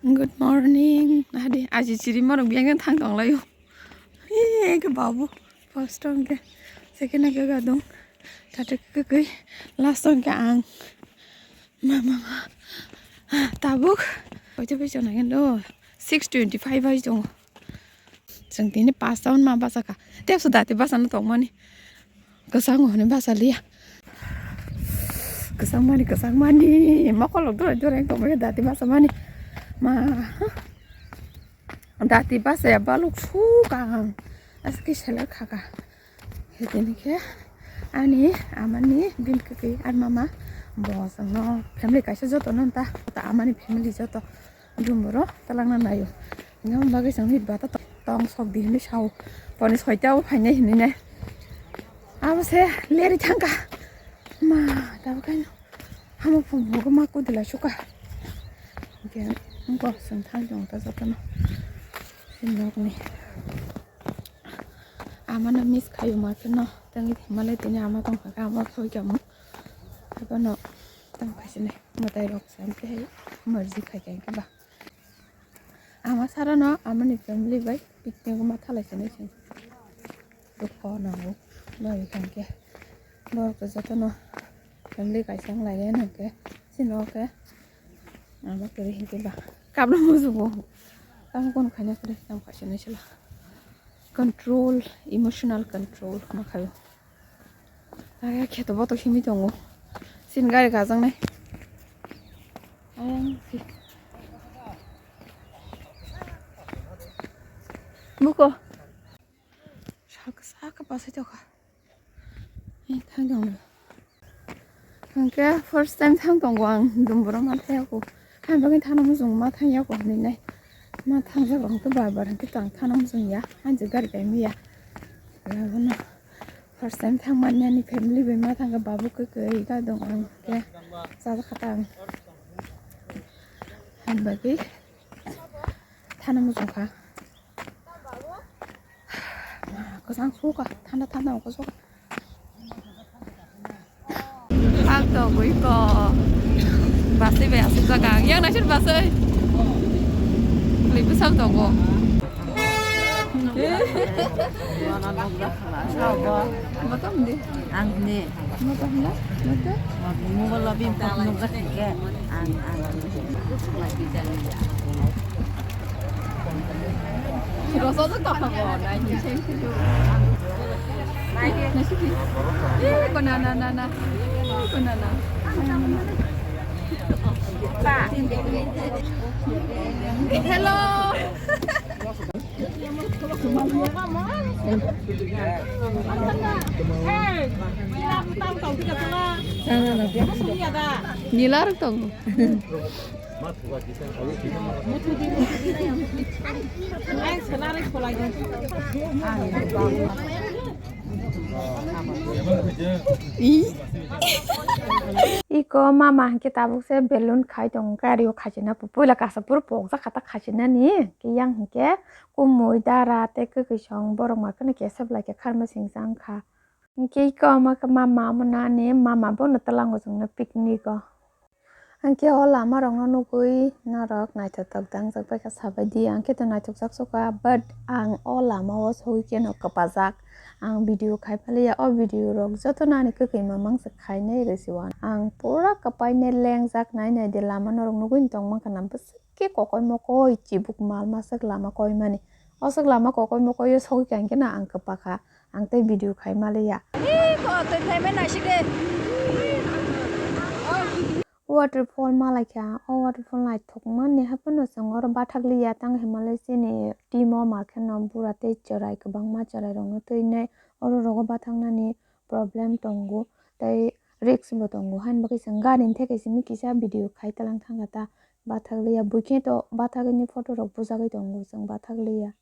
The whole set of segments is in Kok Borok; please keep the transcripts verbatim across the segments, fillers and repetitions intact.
Good morning. Hadi, aji chiri morok biyang thang tong layo. Ee, ke babu. First hwnkhe, second hwnkhe gadung. Thate kwkwi. Last hwnkhe ang. Mama, tabuk. Koito bai chana kendo. Six twenty-five bai chong. Chwng tini pasta hwn ma basa kha. Tei so dati basa no tong mani. Kwchang hwnwi basa liya. Kwchang mani, kwchang mani. Mokol rok durai durai tong mani dati basa mani. Ma. Dati basa ya baluk su kang. Aski seler khaka. Hidini khe ani amani bin kwkwi ar mama bo chwngno family kaisa joto no ta. Ta amani family joto. Jumbo ro talangna nayo. Ngam bagwi chwng hit bata to-, tong sok di hinwi sao. Poni soita o phainai hinwi nai. Abo se leri thangka. Ma, tabo kaino. Hamo phung bugo ma kudila suka. Hwnkhe, wngkha chwng thang tong ta jotono. Sinokni. Amano miss khayo ma kheno. Tangwi thangmale tini ama tongkha khe ama thoi kamo. Abono tong khaisini. Mwtai rok sam khe hai. Marji khai khe ba. Ama sarano amani family bai picnic ma thalai sini sini. Dukho nango. Bai kangke. Borok jotono family kaisa wng lai nang khe. Sino khe. Ama kiri hinti ba. Kabla musugo. Tamo kono khaina kiri tam kaisa nai sila. Control, emotional control ma khayo. Aya kheto boto simi tongo. Sin gari gajaknai. Ayang si. Buko. Saka saka pasai toka. Eh, thang tongo. Hwnkhe first time thang tongo ang Dumbura ma thangyaku. Hain bagwi thangna muchung ma thangyaku hinwi nai. Ma thangjak ang to bar bar hwnkhe tang thangna muchung ya. Hain je gari kaimaya. Abono. First time thangmani ani family bai ma thangkha babu kwkwi gadong ang khe chajakha ta ang. Hain bagwi thana muchungkha. Kwchang sukha thanda thanda wngkha sukha. Ang to gui ko. Basui bai asuk jaga ang yang naisir basui. Lei bwsang tongo. Ang ni. Mobile o bini photo nukjak khe ang, ang. Na, na, na, na. Na, na, na. Hello. Nila rok tongo. Iko mama hwnkhe tabuk se balloon khai tongo, gari o khaisina puila kasa phuru pokjak kha ta khaisinani, yang hwnkhe kumui dara tei kwkwi song borok ma kheno kesa belai khe kharma singcha wngkha. Hwnkhe iko ama khe mama, amo nani mama bono twlango chwngno picnic o. Hwnkhe o lama rokno nugwi norok naithotok dangjak bai kha sabaidi, ang khe to naithokjak sukha, but ang o lama o sogwi kheno kwpajak. Ang video khai phalia, o video rok jotono ani kwkwi mamang se khainai rwsiwan. Ang pura kwpainai lengjak nai nai de lama norok nugwi tongma khana bwswk khe kokoi mokoi chibuk mal maswk lama koimani. O swk lama kokoi mokoi o sogwi kha hwnkhe no ang kwpakha. Ang tei video khai maliya. Ee, ko twi phaimai naisik de. Waterfall malaikha, o waterfall naithokmani haphano chwng oro bathakliya, tang hinmale chini team o ma kheno bura tei chwrai kwbangma chwrairokno twinai oro rogo bathaknani problem tongo tei risk bo tongo, haini bagwi chwng gari ni theke simi kisa video khai talang thangkha ta, bathakliya, buikhe to bathakni photo rok bujagwi tongo, chwng bathakliya.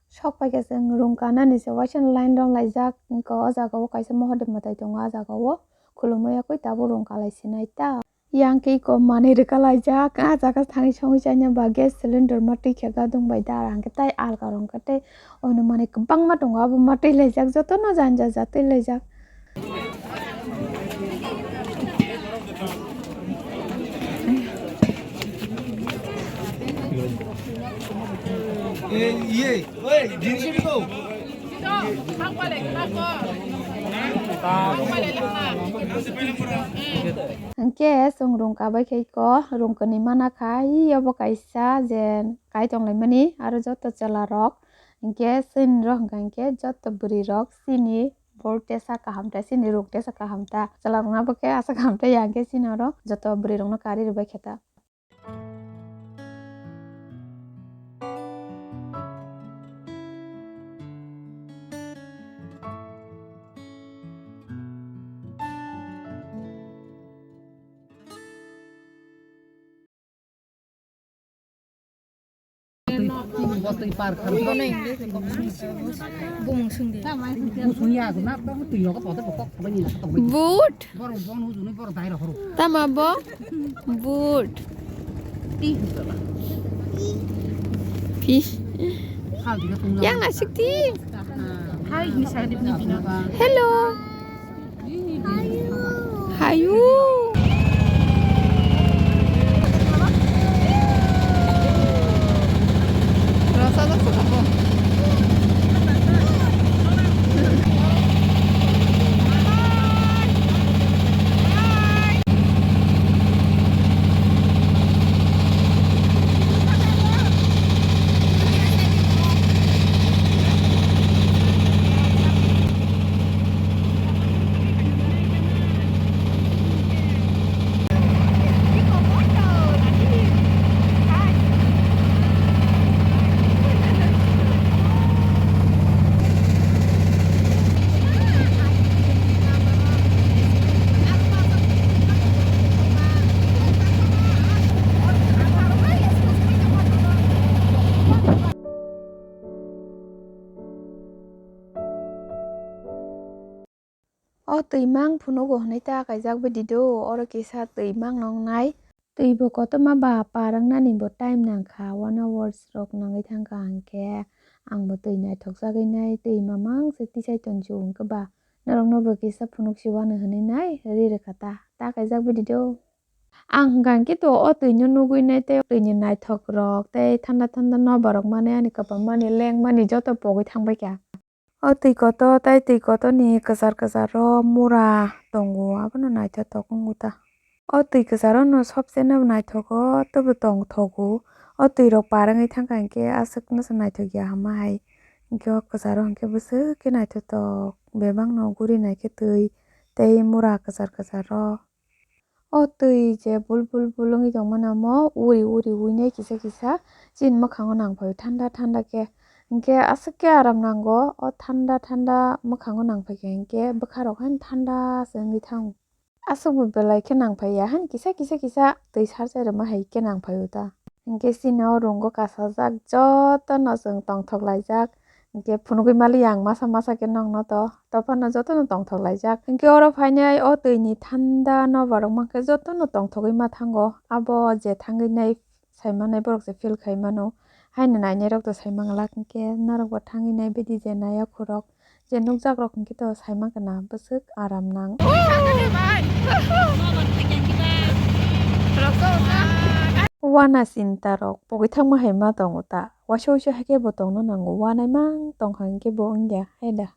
Sok paikha chwng room kanani se waisa line rok laijak, wngkha o jaga o kaisa Mahadev mwtai tongo, ah jaga o khulumui yakui tabuk room kalai sinai ta. Yang khe iko manwi rwka laijak, ah jaga thangwi songwi chaina ba gas cylinder ma twi khe gadung bai da, ang khe tai alka rok khe tei ono manwi kwbangma tongo, abo ma twi laijak, jotono janja ja twi laijak. Hinkhe chwng rung kabai khe ko rung kwnwi mana kha, iyabo kaisa je kai tonglaimani aro joto chwla rok hinkhe chini rok hwnkha hinkhe joto bwrwi rok chini bor tesa kaham ta, chini rung tesa kaham ta, chwla rok no bo khe asa kaham ta ya hinkhe chini oro joto bwrwi rok no karwi rwbai khe ta. Bumung swngdi. Boot. Tama bo? Boot. Pi. Yang nasik ti. Hello. Hayu. Rasa rasa apa? O twi mang phunugo hwnwi ta kaijak bidi do, oro kisa twi mang nongnai. Twi bo kotorma ba par wngnani bo time nangkha, one hours rok nangwi thangkha, hinkhe ang bo twi naithok jagwi nai, twi mamang se tisai tongsu hinkhe ba norokno bo kisa phunuk si uanw hwnwi nai ri rwkha ta, ta kaijak bidi do. Ang hwnkha hinkhe to o twi no nugwi nai tei o twi ni naithok rok tei thanda thanda nobar rok manwi ani kwpal mani lengmani joto pogwi thangbai kha. O twi kotor tei twi kotor ni kwchar kwchar o mura tongo, abono naithotok wngwi ta. O twi kwchar o no sobse no naithogo, teibo tongthogo. O twi rok par wngwi thangkha hinkhe aswk no se naithok ya hama hai. Hinkhe o kwchar o hinkhe bwswk khe naithotok, bebak no guri naikhe twi tei mura kwchar kwchar o. O twi je bul bul bul wngwi tongmani omo uri uri uinai kisa kisa chini mwkhango nangphai o thanda thanda khe. Hinkhe aswk khe aram nango o thanda thanda mwkhango nangphaikha hinkhe bwkha rok haino thanda se wngwi thango. Aswk bo belai khe nangphaiya haino kisa kisa kisa twi sarchai rwma hai khe nangphai o ta. Hinkhe chini o room o kasajak jotono chwng tongthok laijak. Hinkhe phunugwi maliya ang masa masa khe nokno to, to phano jotono tongthok laijak. Hinkhe oro phainai o twi ni thanda nobar rok mankhe jotono tongthogwi ma thango. Abo je thangwi nai sai manai borok se feel khai mano. Haino nainai rok to sai manglak hinkhe norok bo thangwi nai bidi je nai o khorok je nukjak rok hinkhe to sai mankha na bwswk aram nang. Wana sinta rok pogwi thangma hai ma tongo ta. Waisa waisa hai khe bo tongna nango, uanai mang tongkha hinkhe bo wngya hai da.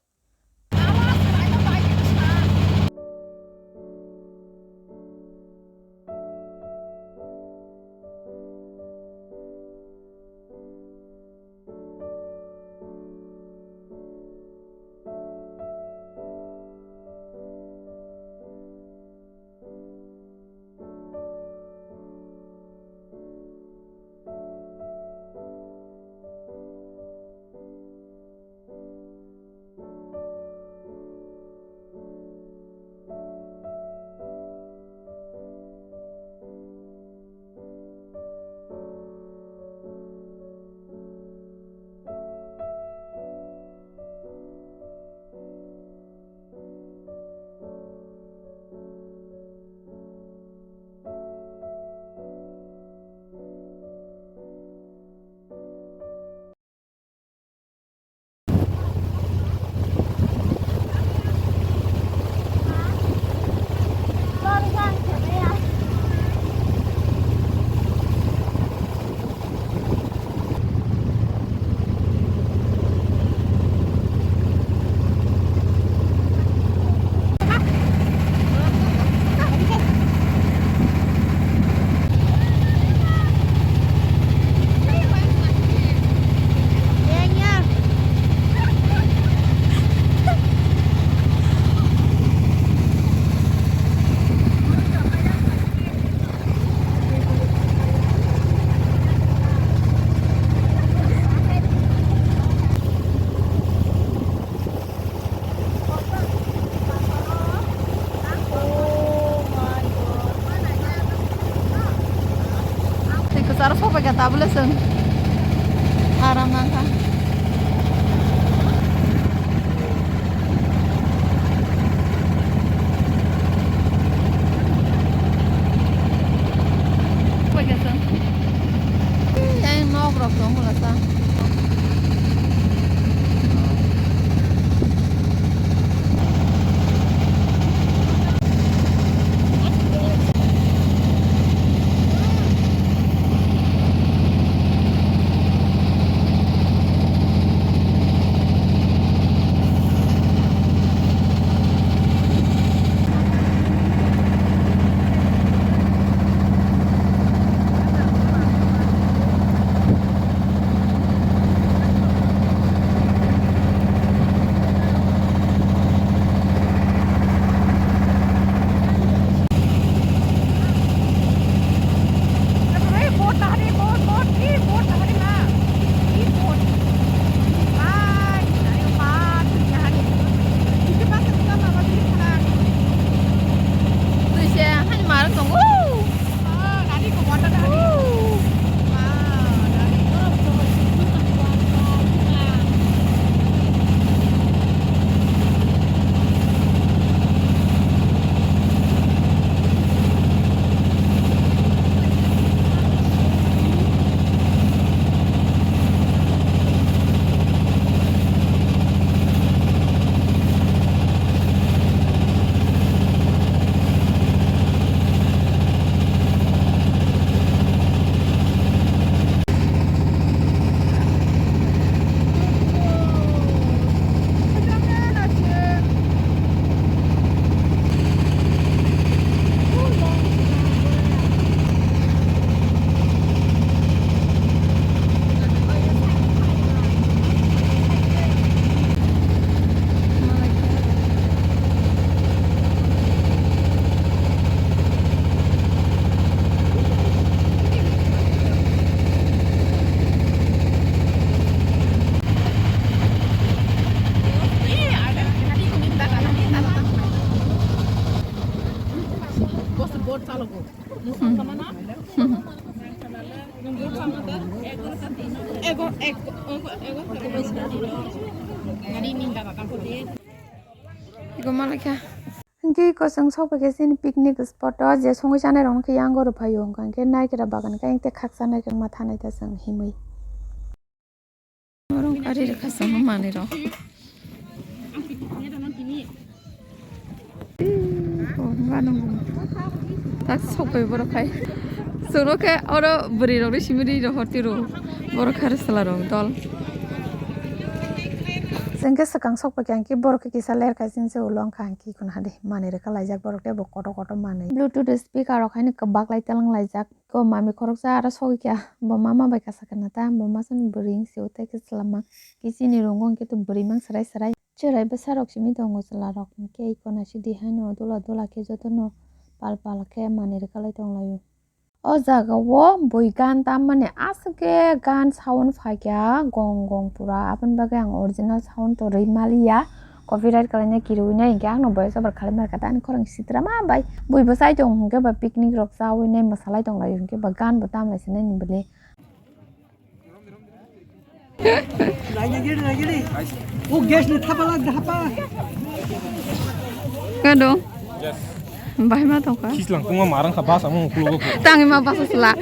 Aro sopaikha tabule chwng. Aram nangkha. Sopaikha chwng. Ei, nok rok tong hula sa. Ego malaikha. Hingke iko chwng sok pai khe chini picnic spot o je songwi chanai rok no khe yang oro phaio hwnkha hwnkhe naikra bagan khe ayang tei khaksa naikra ma thanai ta chwng himwi. Oro gari rwkha chwng manwi rok. Tak sok pai borok hai. Chwng no khe oro bwrwi rok ni simi ri rok horti rw. Borok khe aro chwla rok dol. Chwng khe swkang sok pai khe ang khe borok khe kisa ler khai chini se ulo wngkha ang khe. Khuna hade manwi rwkha laijak borok tei bo kotor kotor manwi. Bluetooth speaker rok haino kwbak lai telang laijak. Ko mami khoroksa aro sogwi kha bo mama bai kasa khna ta bo masa ni bwrwi wng se o tei khe chwla ma kiching ni room o hwnkhe to bwrwi mang swrai swrai. Chwrai bwsa rok simi tongo chwla rok hwnkhe iko naisidi haino dula dula khe jotono pal pal khe manwi rwkha lai tong laio. O jaga o bui gan tammani aswk khe gan sound phaikha gong gong pura, aboni bagwi ang original sound to rwi maliya, copyright kalaina kirwi nai hinkhe ang no voice over khalai mankha ta ani khorang sitra ma bai bui bwsai tong hinkhe ba picnic rok chawi nai mwsalai tong lai hinkhe ba gan bo tam lai se nai ni bwle. O gas ni thapa lag da hapa. Kado? Yes. Bahai ma tongkha. Kislang kungma marang kha bus amo uklo go. Tangi ma bus sla.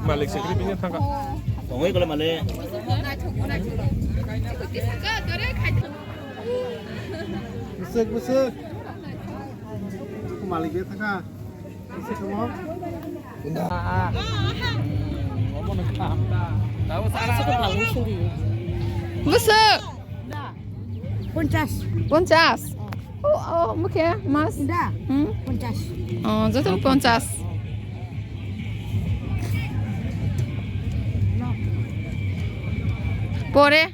Malik sakri bini thangka. Tongwi kole malik. Busuk, busuk. Malik bini thangka. Busuk. Ponchas. Ponchas. Oh, oh, mukhe mas. Da. Hmm? Ponchas. Oh, joto ponchas. Pore.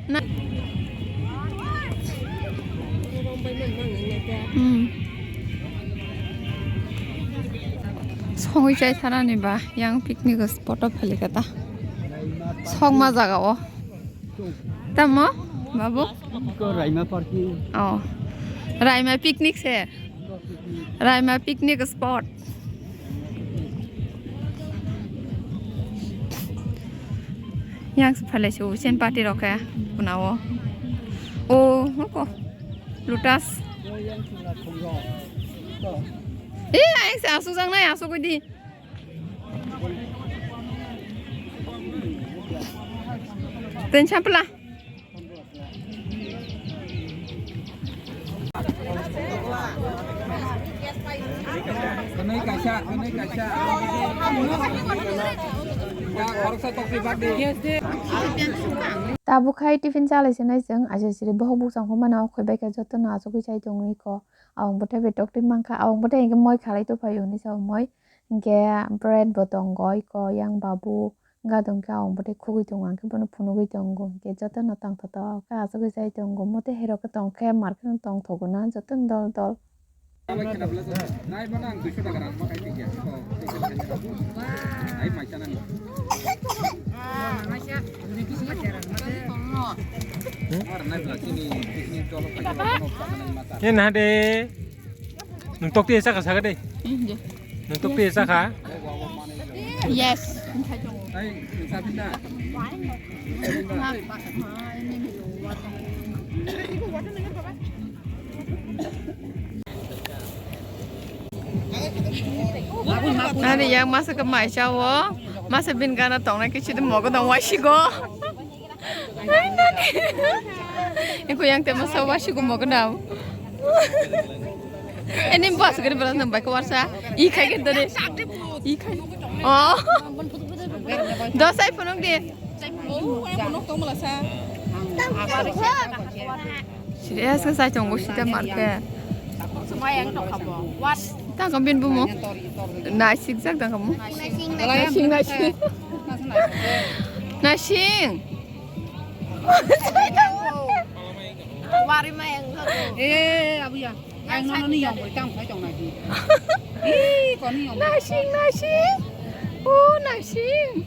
Na. Hmm. Songwi chai thanani ba yang picnic spot o phalikha ta. Songma jaga o. Tamo, babu? Iko Raima parking. Oh. Raima picnic se. Raima picnic spot. Yang se phalai se usen party rok khe puna o. O, hoko. Lotus. Eh, ayang se asuk jang nai, asuk di. Ten chapla. Kwnwi kaisa, kwnwi kaisa. Ya, khoroksa tokti bak di. Tabuk khai tiffin chalai se nai chwng, aisai siri bohok bukchang khe mano khoi bai khe jotono achugwi chai tongwi kho. Awang bwthai bai tokti mankha, awang bwthai hinkhe moi khalai tongphai hwnwi sao moi. Hinkhe bread bo tongo, iko yang babu gadong khe awang bwthai khugwi tongo, ang khe bono phunugwi tongo. Hinkhe jotono tongthotok khe achugwi chai tongo, mote herok khe tongkhe mar kheno tongthogo na jotono dol dol. Ye na de. Nwng tokti sakha sakha de. Nwng tokti sakha. Yes. Nani yang masa ke mai chao. Masa bin gana tong na kichi de mogo dong wai sigo. Eko yang tema sawa si kumo kenam. Ini bas gede belas nang baik warsa. I khai gede deh. I khai. Oh. Dosai punung deh. Serius ke saya tunggu sih market. Tangkam bin bumu. Nasik jak tangkam. Nasing, nasing. Nasing. Wari ma yang. Eh, abuya. Ang nono ni yong bori tang phai tong nai. Ih, koni yong. Nasing, nasing. Oh, nasing.